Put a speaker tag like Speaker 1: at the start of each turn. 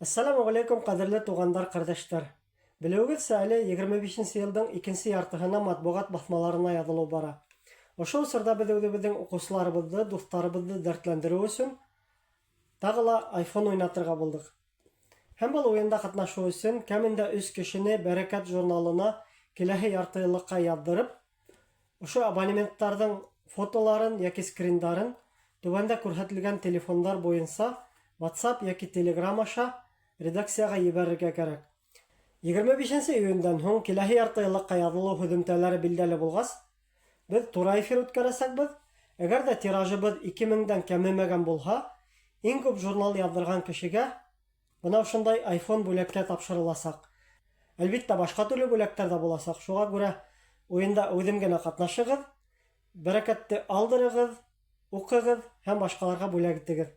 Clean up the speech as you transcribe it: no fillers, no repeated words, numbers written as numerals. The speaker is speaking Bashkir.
Speaker 1: Әссәләмү галәйкүм, ҡәҙерле туғандар, ҡәрҙәштәр! Белеүегеҙсә, әле 25 нче йылдың икенсе яртыһына матбуғат баҫмаларына яҙылыу бара. Ошо осорҙа беҙ үҙебеҙҙең уҡыусыларыбыҙҙы, дуҫтарыбыҙҙы дәртләндереү өсөн тағы ла айфон уйнатырға булдыҡ. Һәм был уйында ҡатнашыу өсөн кәмендә өс кешене Бәрәкәт журналына киләһе яртыйыллыҡҡа яҙҙырып, Ошо абонементтарҙың фотоларын йәки скриндарын түбәндә күрһәтелгән телефондар буйынса WhatsApp йәки Telegram аша редакциягә ебәрергә кәрәк. 25 нче июньдән һуң киләһе ярты еллыкка яҙылыу һөҙөмтәләре билдәле булғас, беҙ тура эфир үткәрәсәкбеҙ. Әгәр ҙә тиражыбыҙ 2000 дән кәмемәгән булһа, иң күп журнал яҙҙырған кешегә Бына ошондай айфон бүләккә тапшырыласаҡ. Әлбиттә, башҡа төрлө бүләктәр ҙә буласаҡ. Шуға күрә уйында үҙем генә ҡатнашығыҙ, бәрәкәтте алдырығыҙ, уҡығыҙ һәм башҡаларға бүләк итегеҙ.